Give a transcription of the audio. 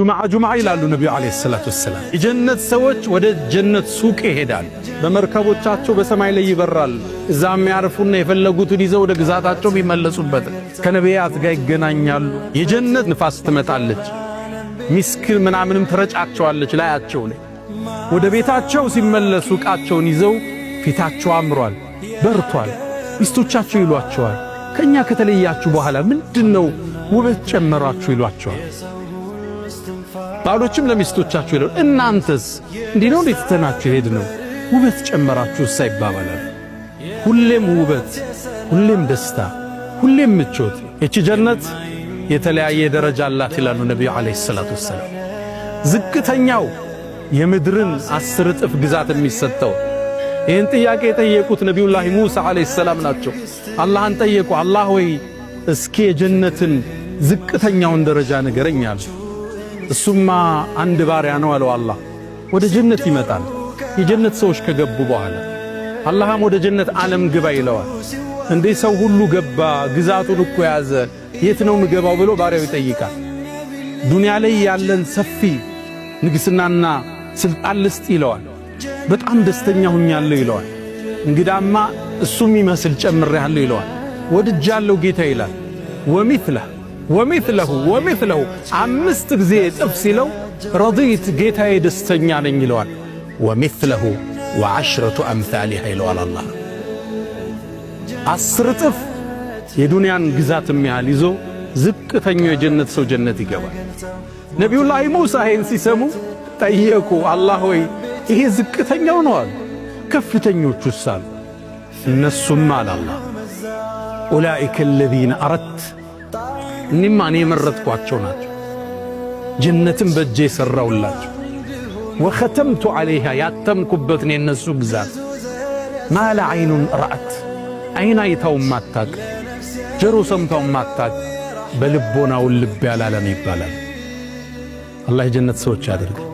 ጁምዓ ጁምዓ ይላሉ ነቢዩ عليه الصلاة والسلام። የጀነት ሰዎች ወደ ጀነት ሱቅ ይሄዳል። በመርከቦቻቸው በሰማይ ላይ ይበራል። እዛ የሚያርፉና የፈለጉትን ይዘው ወደ ግዛታቸው የሚመለሱበት ከነቢያት ጋር ይገናኛሉ። የጀነት ንፋስ ትመጣለች። ሚስክ ምናምንም ትረጫቸዋለች ላያቸው ላይ። ወደ ቤታቸው ሲመለሱ ዕቃቸውን ይዘው ፊታቸው አምሯል፣ በርቷል። ሚስቶቻቸው ይሏቸዋል፣ ከኛ ከተለያችሁ በኋላ ምንድነው ውበት ጨመራችሁ ይሏቸዋል። ባሎችም ለሚስቶቻችሁ ይላሉ፣ እናንተስ እንዲህ ነው እንዴት ትተናችሁ ሄድ ነው ውበት ጨመራችሁ እሳ ይባባላል። ሁሌም ውበት፣ ሁሌም ደስታ፣ ሁሌም ምቾት። ይቺ ጀነት የተለያየ ደረጃ አላት ይላሉ ነቢዩ عليه الصلاة والسلام። ዝቅተኛው የምድርን 10 እጥፍ ግዛት የሚሰጠው። ይህን ጥያቄ የጠየቁት ነቢዩላህ ሙሳ عليه السلام ናቸው። አላህን ጠየቁ። አላህ ሆይ፣ እስኪ የጀነትን ዝቅተኛውን ደረጃ ንገረኝ አሉ። እሱማ አንድ ባሪያ ነው አለው አላህ። ወደ ጀነት ይመጣል። የጀነት ሰዎች ከገቡ በኋላ አላህም ወደ ጀነት ዓለም ግባ ይለዋል። እንዴ፣ ሰው ሁሉ ገባ፣ ግዛቱን እኮ ያዘ፣ የት ነው ምገባው ብሎ ባሪያው ይጠይቃል። ዱንያ ላይ ያለን ሰፊ ንግስናና ስልጣን ልስጥ ይለዋል። በጣም ደስተኛ ሁኛለሁ ይለዋል። እንግዳማ እሱም ይመስል ጨምሬያለሁ ይለዋል። ወድጃለሁ ጌታ ይላል። ومثله ومثله ومثله አምስት ጊዜ እጥፍ ሲለው رضيت ጌታዬ ደስተኛ ነኝ ይለዋል። ومثله وعشرة أمثالها ይለዋል አላህ። 10 እጥፍ የዱንያን ግዛት የሚያህል ይዞ ዝቅተኛው የጀነት ሰው ጀነት ይገባል። ነቢዩላህ ሙሳ ይሄን ሲሰሙ ጠየቁ። አላህ ሆይ፣ ይሄ ዝቅተኛው ነው አሉ። ከፍተኞቹስ አሉ። እነሱም አለ አላህ أولئك الذين أردت እኒማ እኔ የመረጥኳቸው ናቸው። ጀነትን በእጄ የሠራውላቸው وختمت عليها ያተምኩበትን የነሱ ግዛት ما لا عين رأت አይን አይታው ማታቅ፣ ጆሮ ሰምታው ማታቅ፣ በልቦናው ልብ ያላለን ይባላል። አላህ የጀነት ሰዎች ያድርገን።